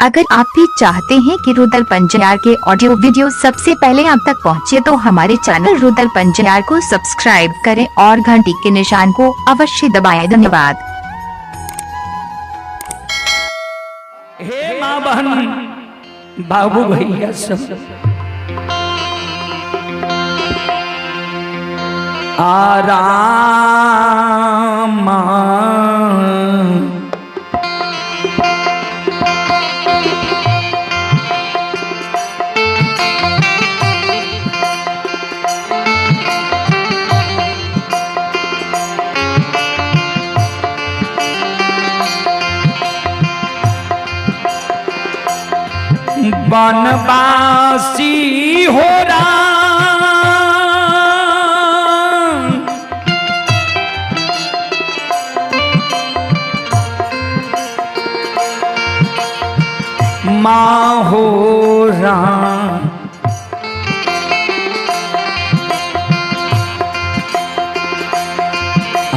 अगर आप भी चाहते हैं कि रुदल पंजियार के ऑडियो वीडियो सबसे पहले आप तक पहुंचे तो हमारे चैनल रुदल पंजियार को सब्सक्राइब करें और घंटी के निशान को अवश्य दबाएं। धन्यवाद। हे माँ बहन बाबू भैया सब आराम बनवासी हो राम, माँ हो राम,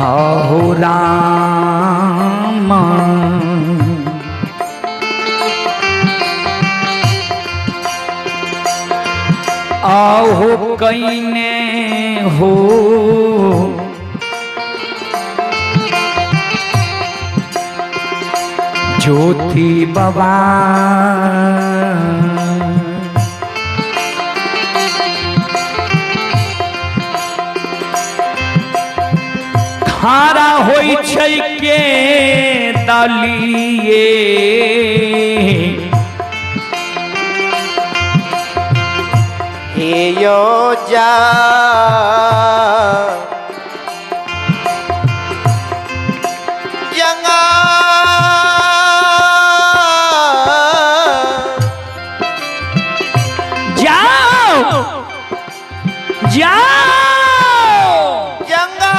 आहो राम। आहो कईने हो ज्योति बाबा, खारा होई छै के दलिए, हे यो जा यंगा जाओ जाओ यंगा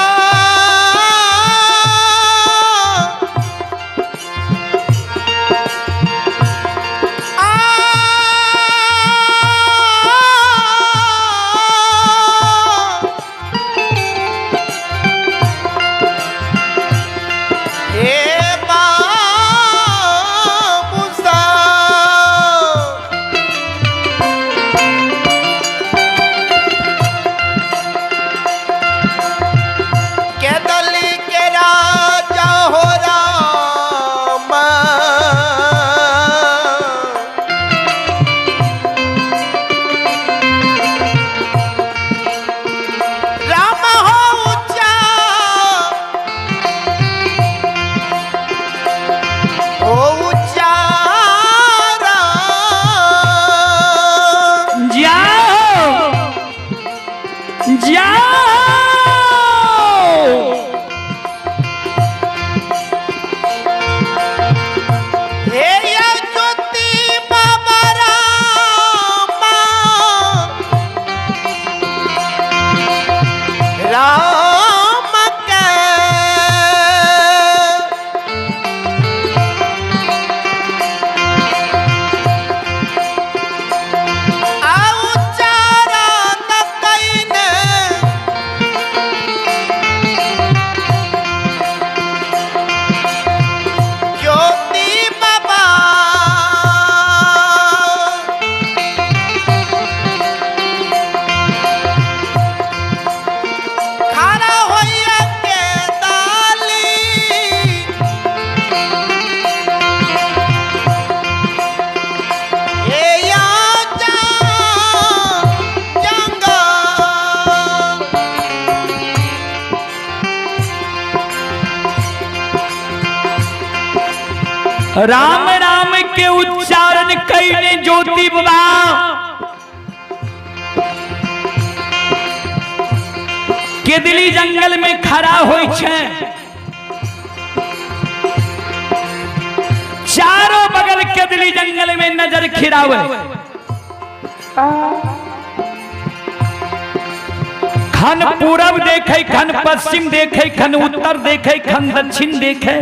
हे बाबू साहब, के दली के राजा हो राम, राम हो ऊंचा हो ऊंचा राम। जाओ जाओ हे या ज्योति बाबा रामा, राम के आउ चारा न कईने ज्योति बाबा, खारा होइया के दाली, हे या जा जंगा। राम राम के उच्चारण कईने ज्योति बाबा, केदली जंगल में खड़ा होई छे, चारों बगल केदली जंगल में नजर खिरावे, खन पूरब देखे, खन पश्चिम देखे, खन उत्तर देखे, खन दक्षिण देखे,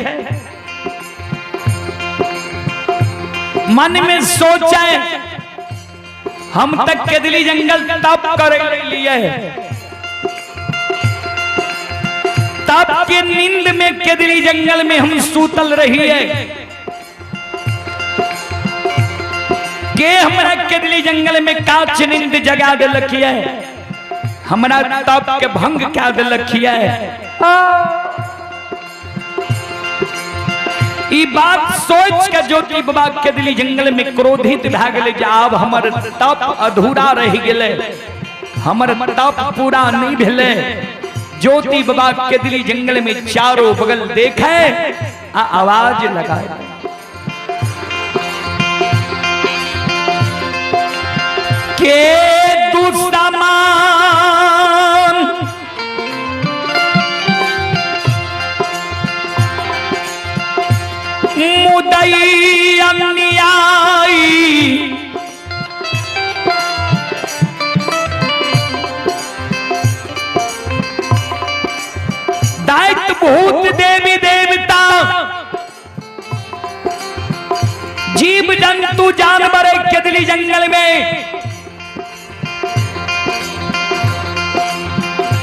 मन में सोचे हम तक केदली जंगल तप कर लिए, तप के नींद में केदली जंगल में हम सूतल रही है। के हमरा केदली जंगल में काच नींद जगा देलक ये, हमरा तप के भंग क्या देलक ये। ई बात सोच के ज्योति बाबा केदली जंगल में क्रोधित भए गेलै जे आब हमर तप अधूरा रहि गेलै, हमर तप पूरा नहीं भेलै। ज्योति बाबा केदली जंगल में चारों बगल देखे आ आवाज लगाए। के दुश्मन मुदई अन्यायी दायित्व भूत देवी देवता जीव जंतु जानवर केदली जंगल में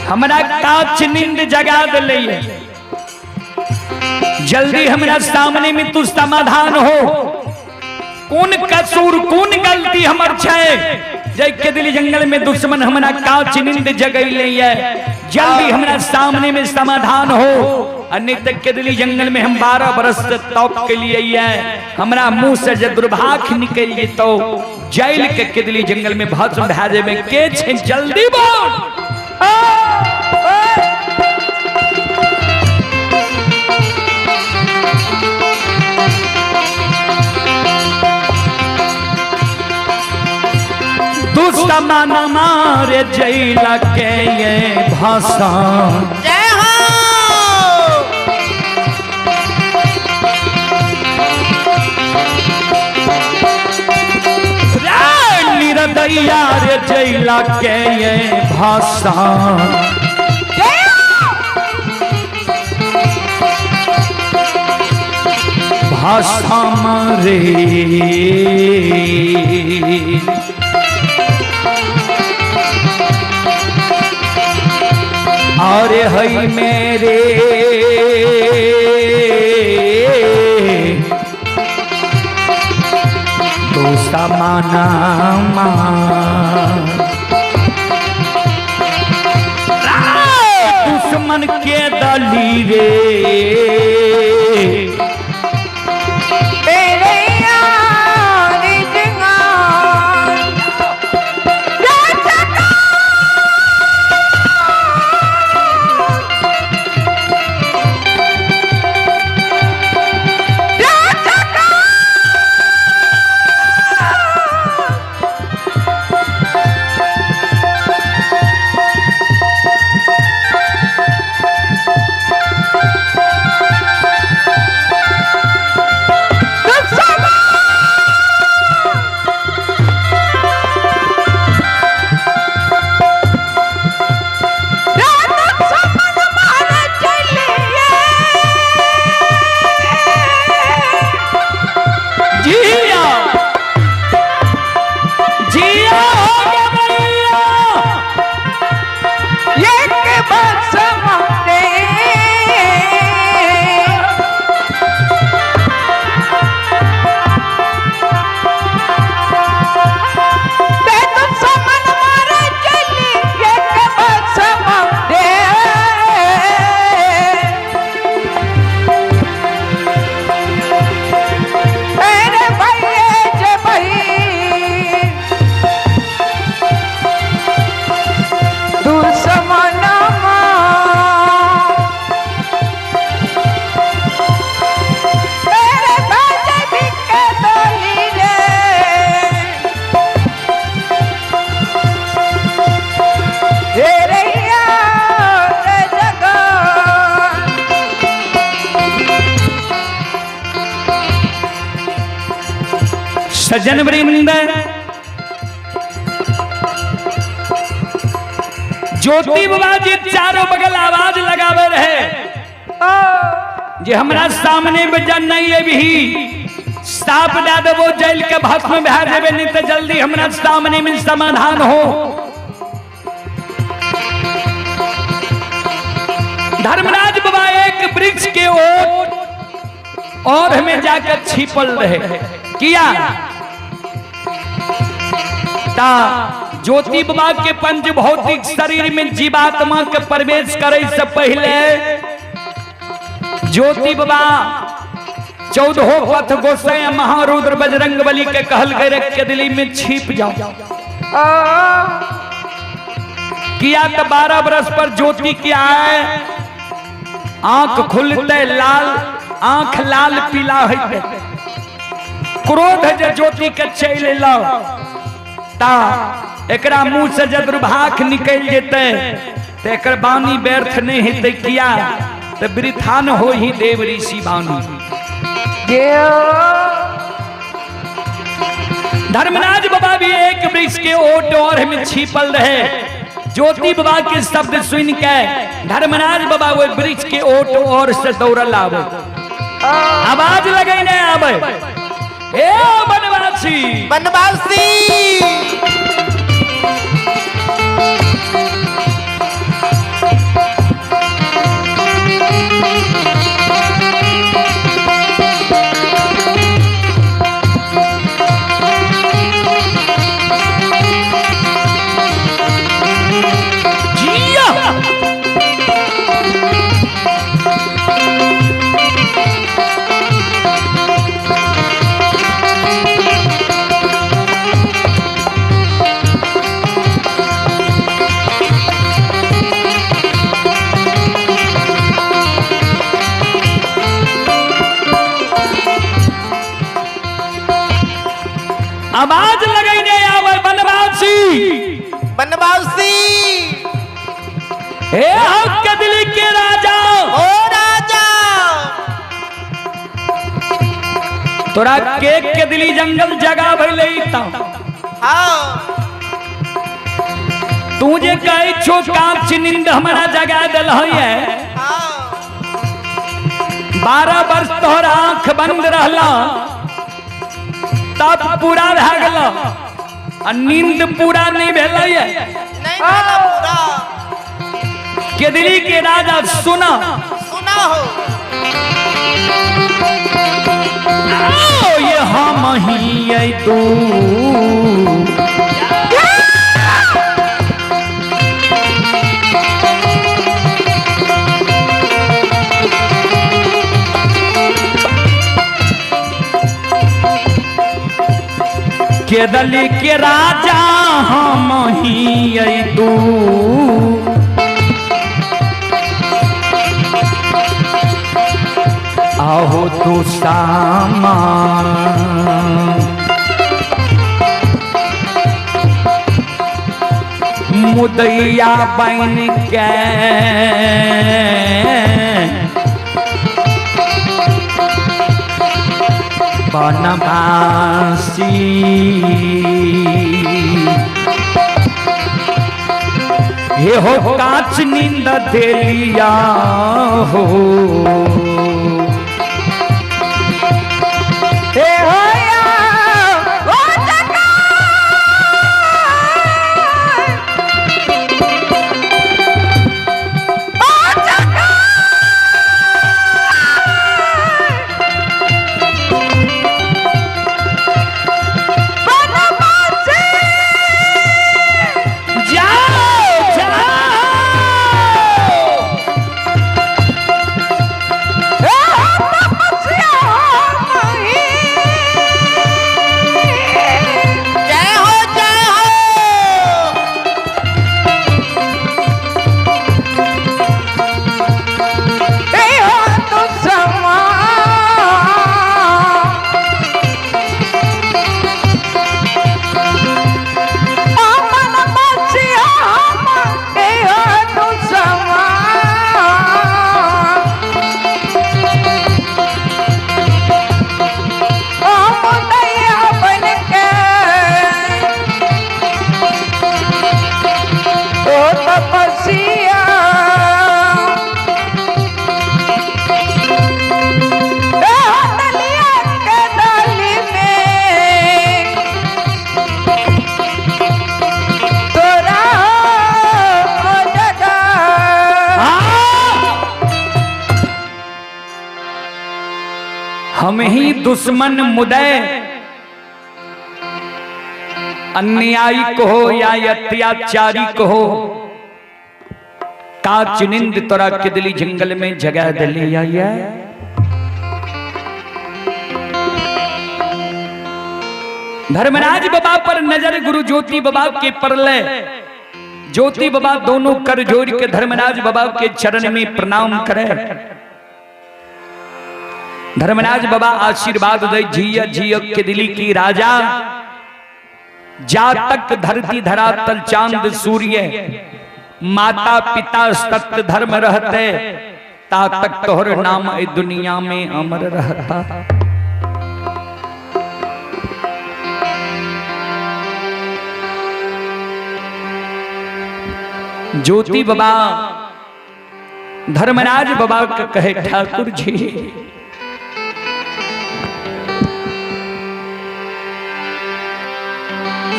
हमरा काच नींद जगा दिले, जल्दी हमरा सामने में तू समाधान हो। कौन कसूर कौन गलती हमर छै जय केदली जंगल में दुश्मन हमरा काच नींद जगैले है, जल्दी हमरा सामने में समाधान हो। अन्य तक केदली जंगल में हम 12 बरस से तप के लिए है, हमरा मुंह से जे दुर्भाग्य निकल जेतो जैल के केदली जंगल में भस्म भए जेबे। के छै जल्दी बोल। दुश्मन मारे जैला के ये भाषा। जय हो। निरदैया रे जैला के ये भाषा। भाषा मारे अरे हई मेरे दोस्तमाना दुश्मन के दली रे सज्जन वृंद, ज्योति बाबा जी चारों बगल आवाज लगावे रहे जे हमरा सामने बजन नहीं अभी साप दे देबो जल के भस्म भए जेबे, नहीं तो जल्दी हमरा सामने में समाधान हो। धर्मराज बाबा एक वृक्ष के ओर और हमें जाकर छिपल रहे। किया ता ज्योति बाबा के पंच भौतिक शरीर में जीवात्मा के प्रवेश करे से पहले ज्योति बाबा 14 पथ गोसाई महारुद्र बजरंग बली के कहल गए के दिली में छिप जाओ। किया तो 12 बरस पर ज्योति के आए आंख खुलते लाल, आंख लाल पीला होते, क्रोध जे ज्योति के चल एलो ता एकरा मुंह से जब दुर्भाग निकल जेते ते एकर बानी व्यर्थ नहीं हेते। किया तो वृथान हो ही देव ऋषि बानी। धर्मराज बाबा भी एक वृक्ष के ओट और में छिपल रहे। ज्योति बाबा के शब्द सुन के धर्मराज बाबा वो वृक्ष के ओट और से दौड़ल आवे, आवाज लगे नहीं आवे, ए बनवासी बनवासी। आवाज लगैने आवे बनवासी बनवासी। हे हक दिल के राजा, ओ राजा, तोरा केक के दिली जंगल जगह भइले ता। हाँ तू जे कहै छो कांच नींद हमरा जगा दिल है। हाँ 12 वर्ष तोहर आंख बंद रहला तब पूरा भए गेल आ नींद पूरा नहीं भेलै। नहीं भेला पूरा। केदली के राजा सुना सुना हो। आओ ये हम ही तू केदली के राजा हम ही तू आहो तू सामा मुदैया बन के बनवासी हे हो कांच नींद देलिया हो। हे हो या ओ जगा ओ जगा बनवासी। जाओ जाओ हे हो तपस्या हम ही। जय हो जय हो। हे हो तू समा अमन बचिया हम। हे हो तू समा मुदैया बन के ओ तपस्या ए हो दलिया के डाली में तोरा हो जगा। हम ही दुश्मन मुदय अन्यायिक हो या अत्याचारिक हो, काच निंद तोरा के दिली जंगल में जगह दिली है। धर्मराज बाबा पर नजर गुरु ज्योति बाबा के परले, ज्योति बाबा दोनों कर जोड़ के धर्मराज बाबा के चरण में प्रणाम करे। धर्मराज बाबा आशीर्वाद दे, जिया जिया के दिली की राजा, जा तक धरती धरातल चांद सूर्य माता पिता सत्य धर्म रहते, ता तक तोहर नाम ए दुनिया में अमर रहता। ज्योति बाबा धर्मराज बाबा के कहे, ठाकुर जी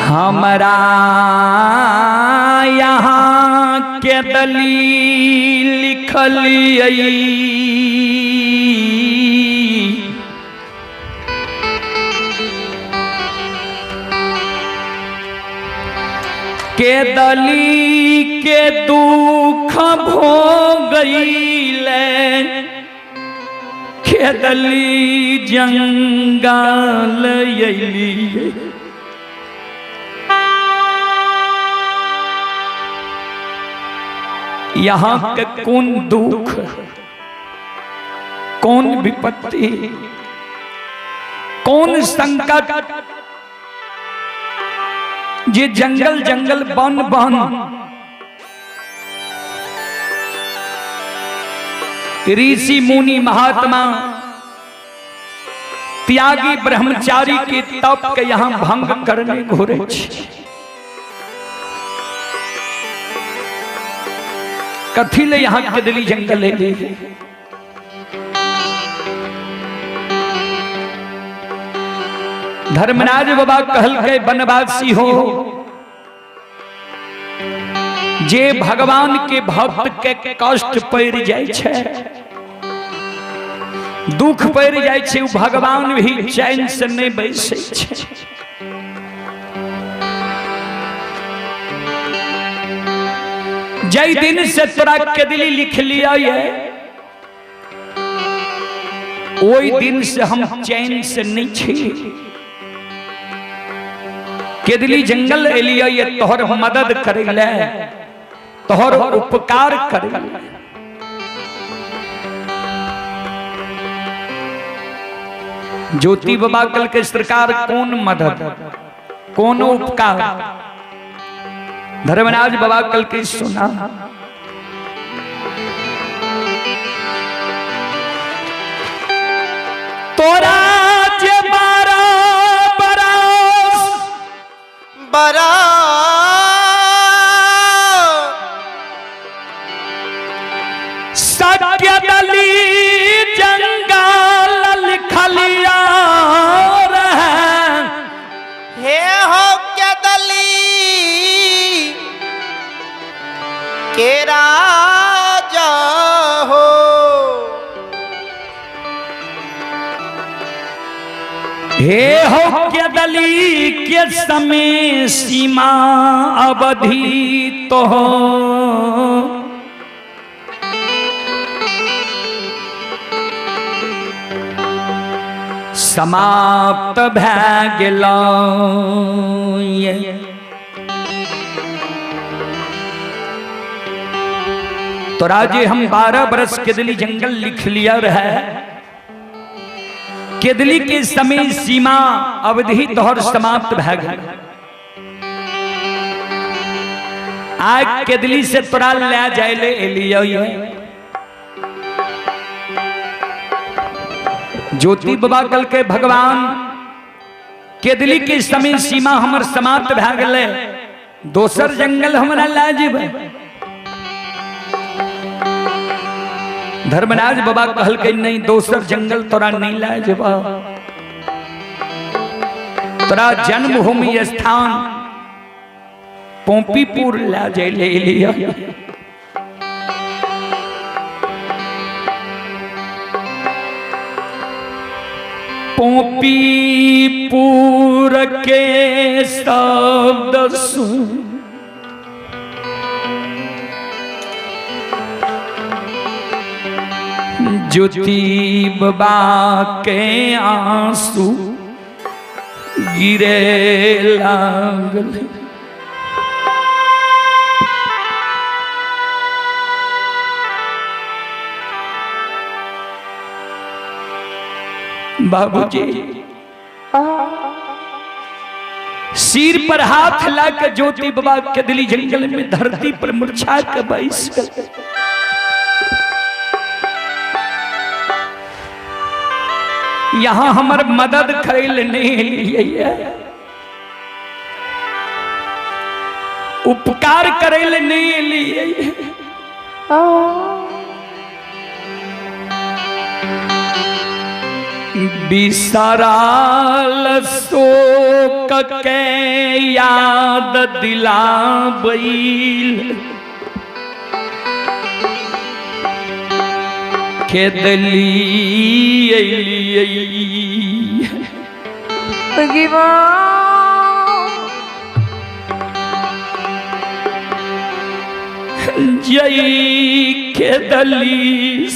हमारा यहाँ के दली लिखलिए, के दली के दुख भोगैले, के दली जंगल अइली। यहाँ के कौन दुख कौन विपत्ति कौन संकट जे जंगल जंगल बन बन ऋषि मुनि महात्मा त्यागी ब्रह्मचारी के तप के यहाँ भंग करने घुरे। कथी ले यहाँ के दिली जंगल ले। धर्मराज बाबा कहल के वनवासी हो, जे भगवान के भक्त के कष्ट पड़ जाय छै, दुख पड़ जाय छै, भगवान भी चैन से नहीं बैसै छै। जय दिन से तोरा के दिली लिख लिया है, ओई दिन से हम चैन से नहीं छी। केदली जंगल एलिया ये तोहर मदद करे ले, तोहर उपकार करे ले। ज्योति बाबा कल के सरकार कौन मदद कौन उपकार? धर्मराज बाबा कल के सुना, तोरा जे 12 बरस बरा सत्य दली जंगल लिखलिया रहे, हे हो के दली के राजा हो, हे हो के दली के समय सीमा अवधि तो हो, समाप्त भै गेलौ। तो राजे हम 12 बरस केदली जंगल लिख लिया रहे, केदली के समय सीमा अवधि तोहर समाप्त भै गेल। आज केदली से तोरा ले जाय ले एलियो। ज्योति बाबा कल के भगवान केदली के समय सीमा हमर समाप्त भै गेलै, दोसर जंगल हमरा ले जेबै। धर्मराज बाबा कहल के नहीं, दोसर जंगल तोरा नहीं ले जेबा, तोरा जन्मभूमि स्थान पोंपीपुर ले जाय ले एलियो। पोपीपुर के शब्द सुन ज्योति बाबा के आंसू गिरे लागल। बाबूजी सिर पर हाथ ला के ज्योति बाबा के दिली जंगल में धरती पर मुरझा के बैस गए। यहाँ हमर मदद करे ले नहीं लिए, उपकार करे ले नहीं लिए। बिसराल शोक के याद दिलाबैल के दली। जई के दली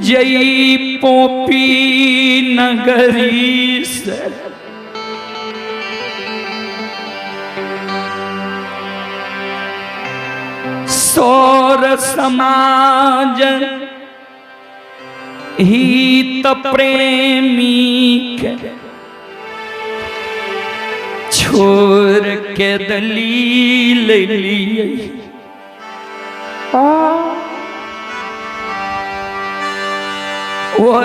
जई पोपी नगरी से सौर समाज हित प्रेमी के छोड़ के दलील लिए। वो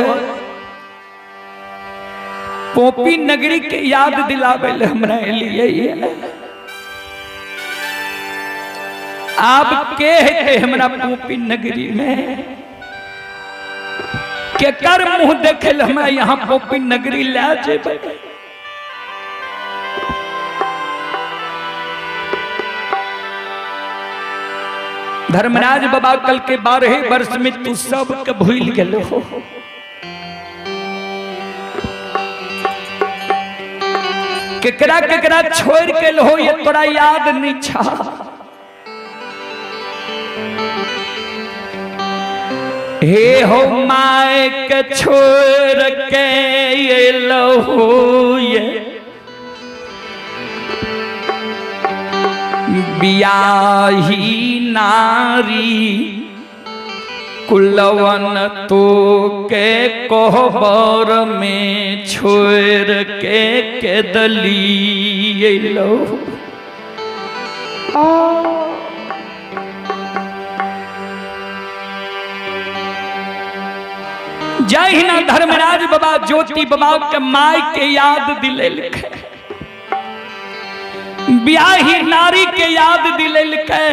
पोपी नगरी के याद दिलावे ले हमरा लिए। आप के है हमरा पोपी नगरी में के कर मुंह देखे हमरा यहाँ पोपी नगरी ले जेबै। धर्मराज बाबा कल के 12 वर्ष में तू सब के भूल गेल हो। केकरा केकरा छोड़ के हो ये तोरा याद नहीं छा। हे हो my के छोड़ के ये लहो ये बियाही नारी कुलवन तो के कोहबर में छोड़ के के दली लो। जय ना धर्मराज बाबा ज्योति बाबा के my के याद दिलेलकै, ब्याही नारी के याद दिलेलकै।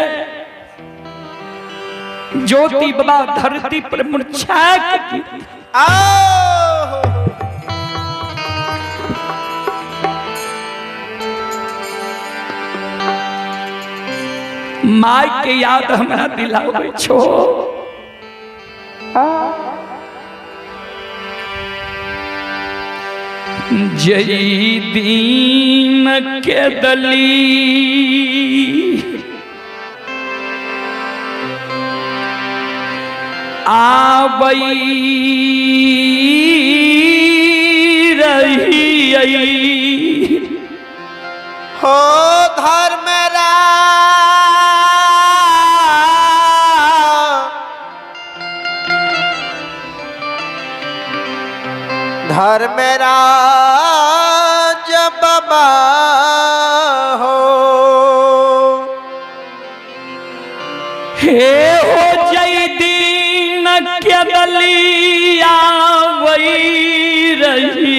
ज्योति बाबा धरती पर मुरझा के my के याद हमरा दिलावे छो। जय दीन के दली आवई रही हो धर्मराज धर्मराज बाबा हो। हे हो जय दीन के दलिया वही रही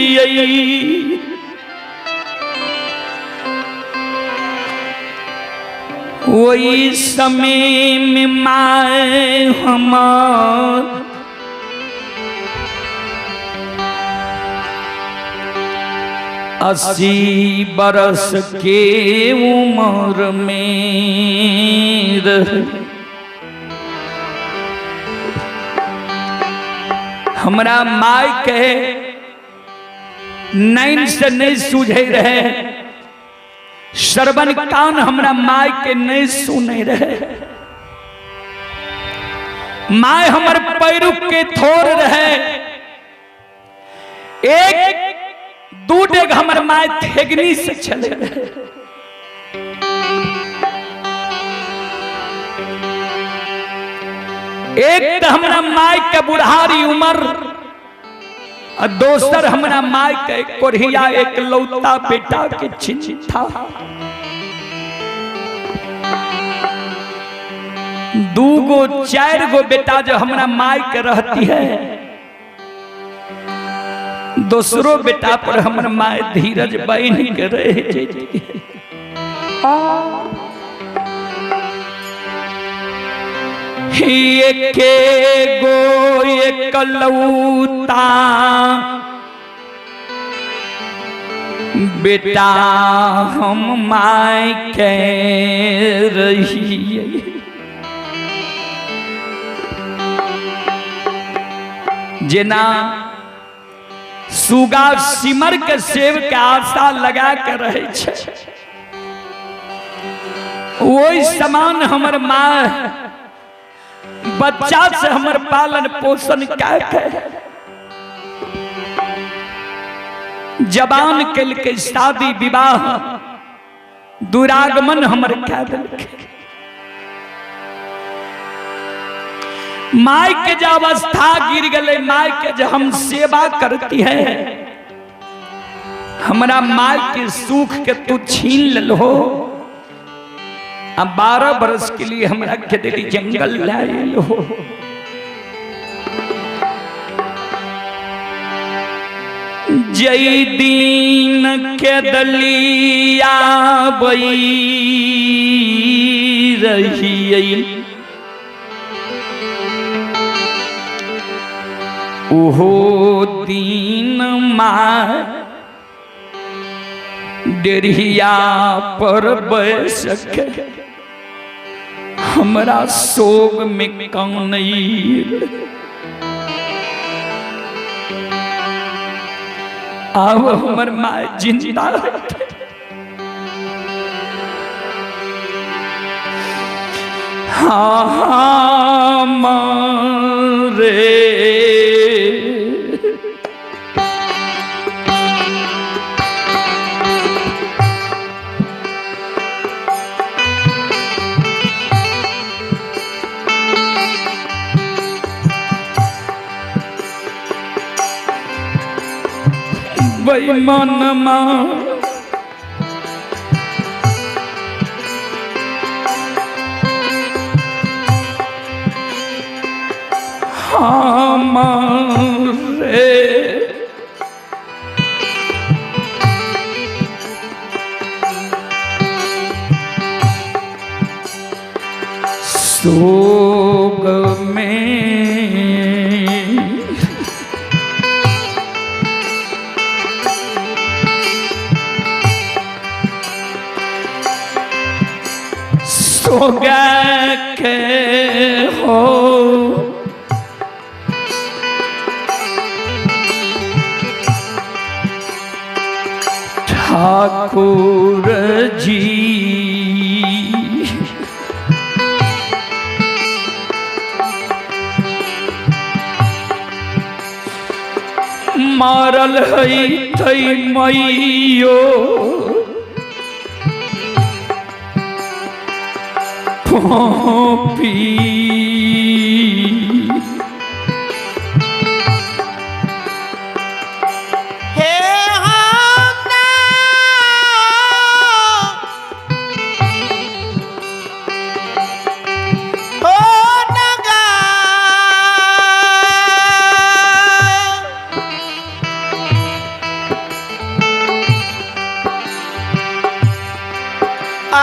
वही समय में my हमार 80 बरस के उम्र में रह। हमरा माय के नैन से नहीं सूझे रहे, श्रवण कान हमरा माय के नहीं सुने रहे। My हमर पैरुख के थोर रहे, एक दू डेग हमर my थेगनी से चले रहे। एक तो हमरा my के बुढ़ारी उम्र और दोसर हमरा my के कोढ़िया एक लौता बेटा के चिंता। दू गो चार गो बेटा जो हमरा my के रहती है, दूसरो बेटा पर हमर my धीरज बन के रह जाती है। एके गो एकलौता बेटा हम my के रहिए, जेना सुगा सिमर के सेब के आशा लगा के रहे छै, वही समान हमर माँ बच्चा से हमर पालन पोषण क्या के जवान के शादी विवाह दुरागमन हमर क्या देलकै। My के जो अवस्था गिर गए, my के जो हम सेवा करती है, हमरा my के सुख के तू छीन लो। अब 12 बरस के लिए हमरा के दिली जंगल लाए हो। जय दीन के दलिया बई रही, ओहो दीन माँ डेरिया पर बैस के हमरा शोक में कौन। अब हमर माँ जिंदा हाँ रे बेईमानमा हमारे शोक में सोगा के हो ठाकुर जी। मारल है तै मैयो पी हे होता हो नगा आ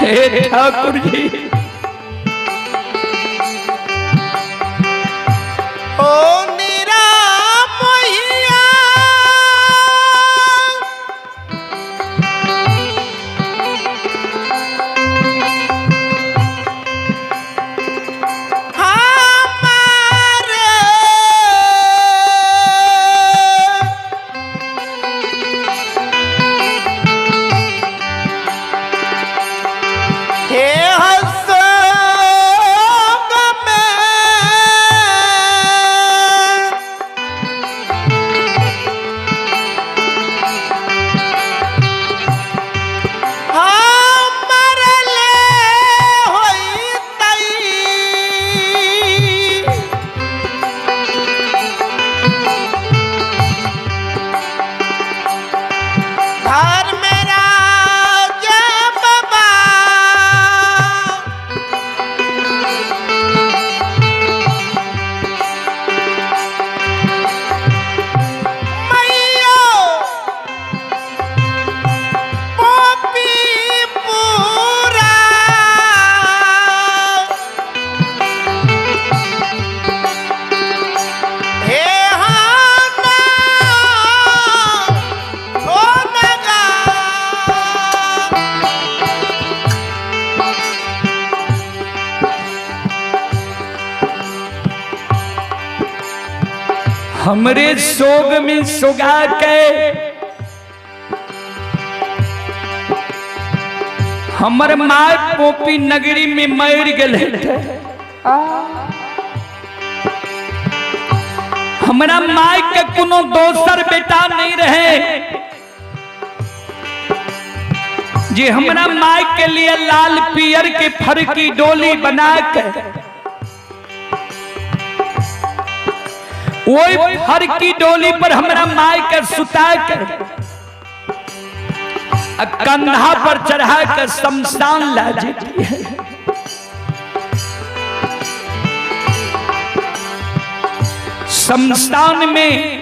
हे ठाकुर जी, ओ निरामोहिया हमारे हे हसोग में हमर ले होई तई धर्म राज बाबा मैयो पोपी पूरा हे हाना ओ नगा हमरे सोग में सुगा के हमर माय पोपी नगरी में मर गेल। हमरा माय के कोनो दोसर बेटा नहीं रहे जे हमरा माय के लिए लाल पियर के फर की डोली बना के वही फर की डोली पर हमरा माय के सुता के आ कंधा पर चढ़ा के शमशान ला जेती है। शमशान में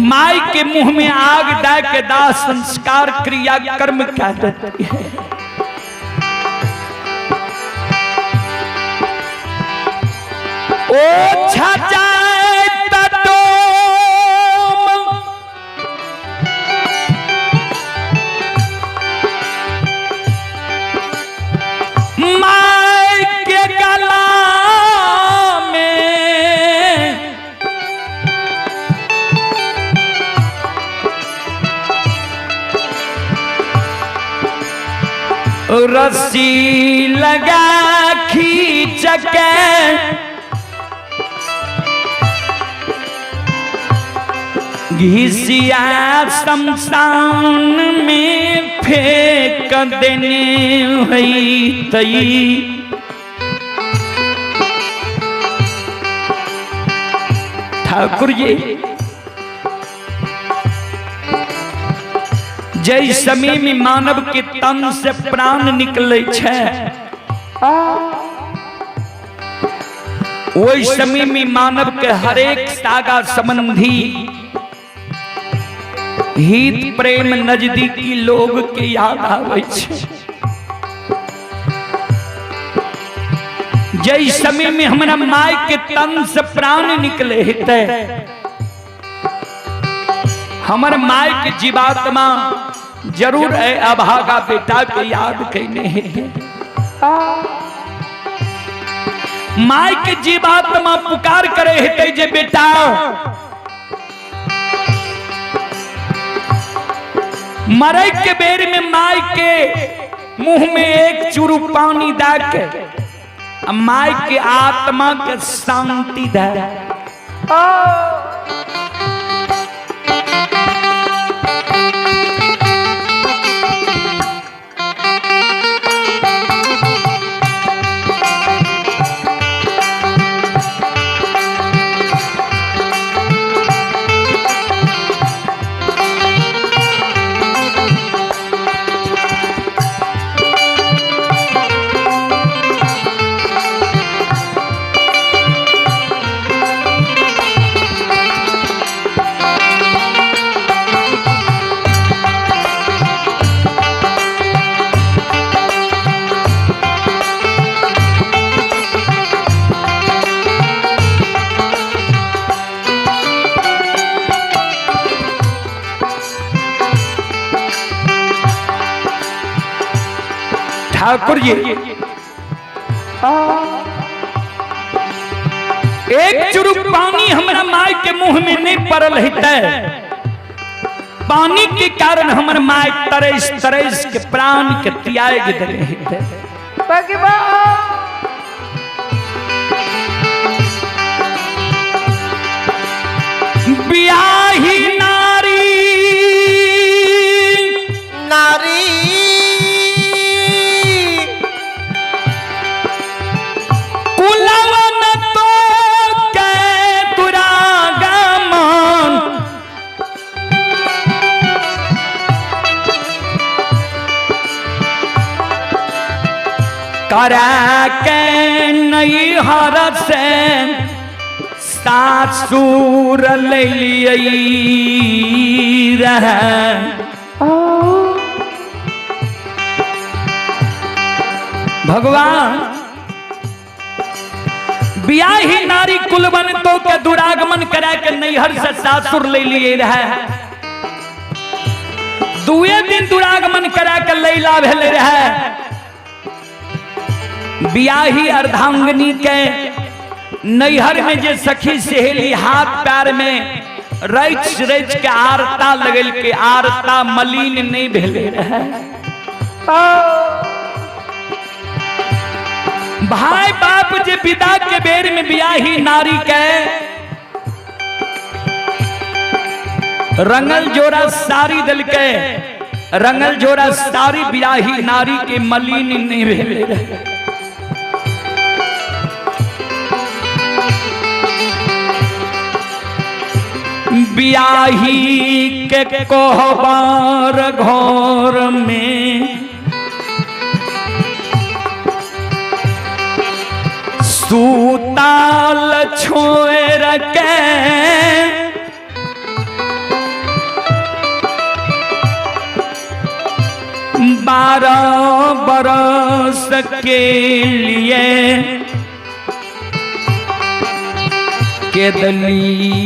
माय के मुंह में आग डाल के दाह संस्कार क्रिया कर्म क्या देती है। ओ छजाए तटोम माय के गला में रस्सी लगा खींच के घिसिया शमशान में फेंक देने हुई तई। ठाकुर जी, जय समय में मानव के तन से प्राण निकले छै ओहि समय में मानव के हरेक सागा संबंधी हित प्रेम नजदीकी लोग के याद आवे छै। जय समय में हमरा माय के तन से प्राण निकले हेतै हमर माय के जीवात्मा जरूर है अभागा बेटा के याद कैने हेतै। माय के जीवात्मा पुकार करे हेतै जे बेटा मरे के बेर में माय के मुंह में एक चूरू पानी दा के माय के आत्मा के शांति दे। ठाकुर जी, एक चुरुक पानी हमरा माय के मुंह में नहीं पड़ल हेतै, पानी के कारण हमर माय तरस तरस के प्राण के त्याग देले हेतै। भगवान। बियाही नारी नारी कुलवन तो के दुरागमन, करा के नैहर से सासुर ले लियै रहे। भगवान, बियाही नारी कुलवन तो के दुरागमन करा के नैहर से सासुर ले लिए रहे। दुए दिन दुरागमन करा के लैला भेले रहे। बियाही अर्धांगिनी के नैहर में जे सखी सहेली हाथ पैर में रच रच के आरता लगल के आरता मलिन नहीं भेले रहे। भाई बाप जे विदा के बेर में बियाही नारी के रंगल जोड़ा साड़ी दिल के रंगल जोड़ा साड़ी बियाही नारी के मलिन नहीं भेले रहे। बियाही के कोहबार घर में सूताल छोड़ के 12 बरस के लिए के दली।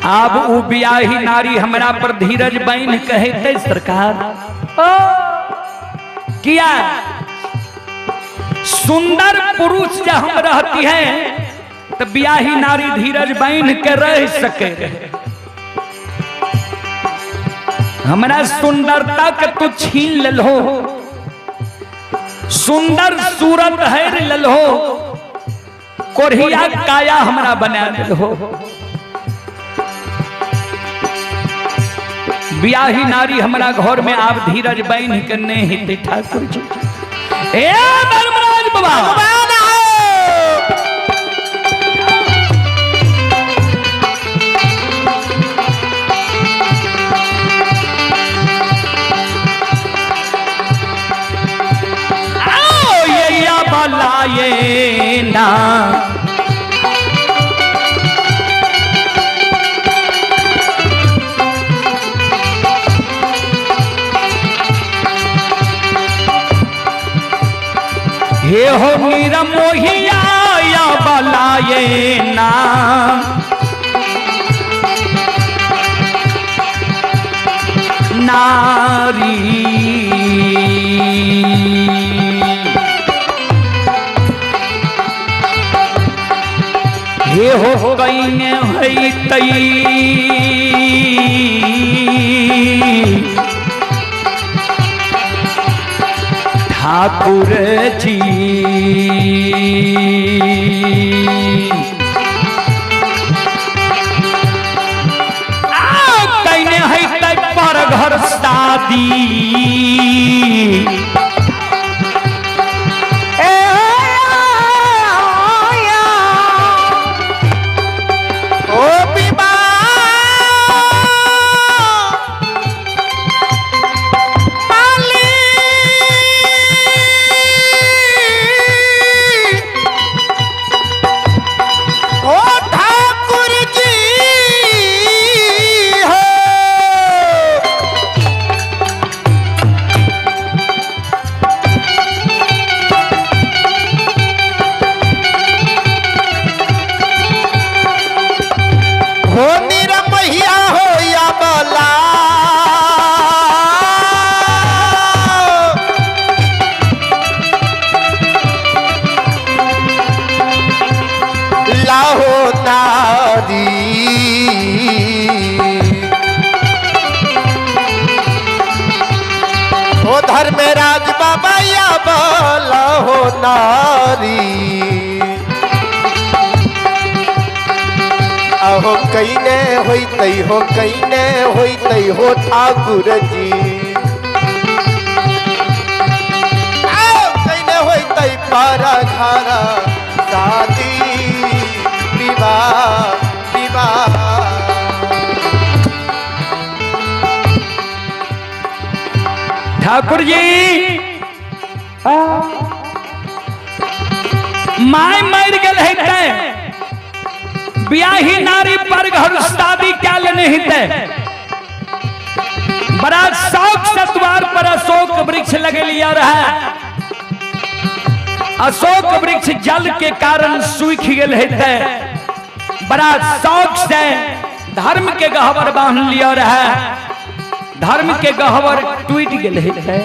आब उ बियाही नारी हमरा पर धीरज बन कहते सरकार, किया सुंदर पुरुष जब हम रहती है तो बियाही नारी धीरज बन के रह सके। हमरा सुंदरता के तू छीन ललो, सुंदर सूरत हैर ललो, कोढ़िया काया हमरा बना दिलो। बियाही नारी हमरा घर में आप धीरज बन के नहीं हेतै ठाकुर जी। ए धर्मराज बाबा, आओ ये बलाए ना हे हो निरमोहिया या बलाए ना नारी। हे हो कहीं है तई ठाकुर जी, कहीं है तई पर घर शादी। नारी। ओ धर्मराज बाबा या बोला हो नारी। अहो कईने होइतै हो कईने होइतै हो ठाकुर जी। आओ कईने होइतै पारा घरा शादी विवाह विवाह। ठाकुर जी my मर गेल हेतै, ब्याही नारी पर घर शादी क्या लेने हेतै। बड़ा शौक से द्वार पर अशोक वृक्ष लगेलिया रहे। अशोक वृक्ष जल के कारण सूख गेल हेतै। बड़ा शौक से धर्म के गहवर बांध लिया रहे, धर्म के गहवर टूट गेल हेतै।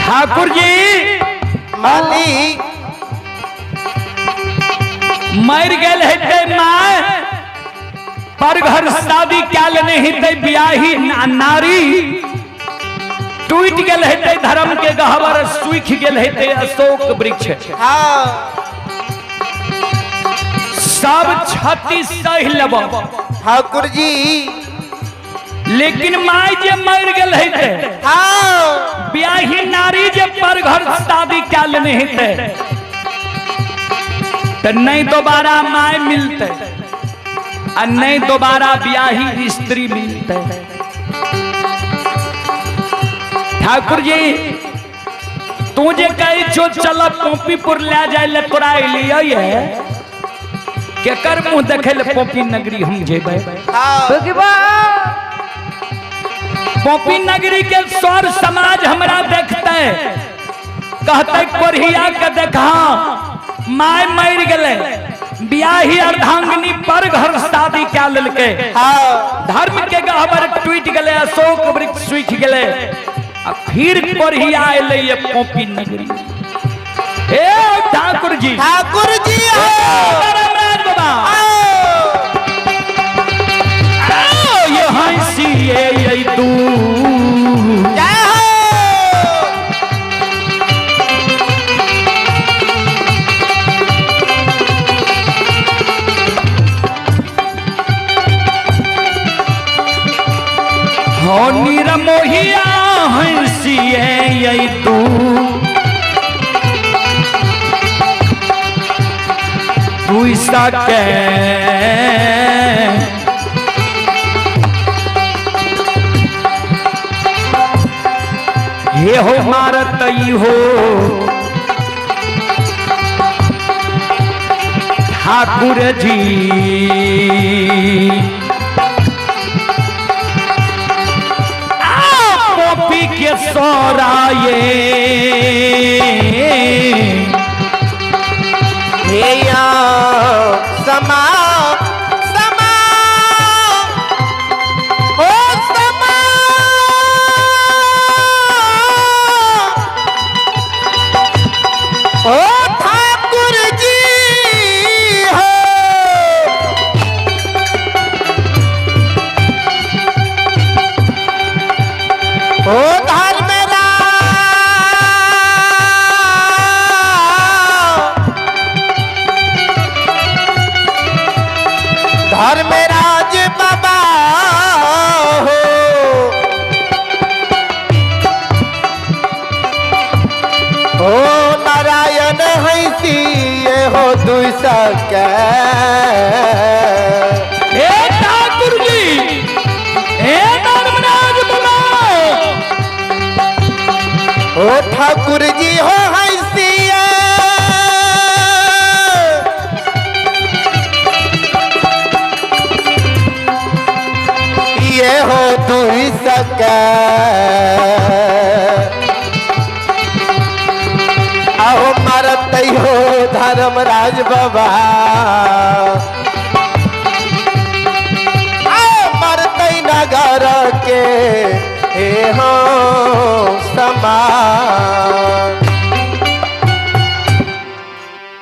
ठाकुर जी मालिक मर गेल हेतै my पर घर शादी क्या लेने हेतै। ब्याही नारी टूट गेल हेतै, धर्म के गहवर सूख गेल हेतै अशोक वृक्ष। हाँ सब क्षति सह लेब ठाकुर जी। लेकिन my जे मर गेल हेतै, हाँ ब्याही नारी जे पर घर शादी क्या लेने हेतै तो नहीं दोबारा my मिलते आ नहीं दोबारा ब्याही स्त्री मिलते। ठाकुर जी तू जे कहे छो चल पोपीपुर ले जाए ले तोरा एलियै है, केकर मुंह देखे ले पोपी नगरी हम जेबै। हाँ पोपी नगरी के सौर समाज हमरा देखते कहते कोरिया के देखा my मर गेलै, ब्याही अर्धांगिनी पर घर शादी क्या लेलकै। हाँ धर्म के गहवर टूट गेलै, अशोक वृक्ष सूख गेलै आ फिर कोरिया एलै ये पोपी नगरी। हे ठाकुर जी, ठाकुर जी हो। धर्मराज बाबा आओ। ये हंसी ये तू जय हो। हो निरमोहिया हंसी ये तू तू सके हे हो मारत हो ठाकुर जी। पोपी के सोराये हे या समा समा ओ समा ओ ठाकुर जी हो। धर्मराज बाबा हो। हो नारायण हैसी ये हो दुई सके। हे ठाकुर जी, हे धर्मराज बाबा। हो ठाकुर जी हो हैसिया। ये हो दुई सके। आहो मारत हो धर्मराज बाबा, आओ मरत नगर के हे हो समाज।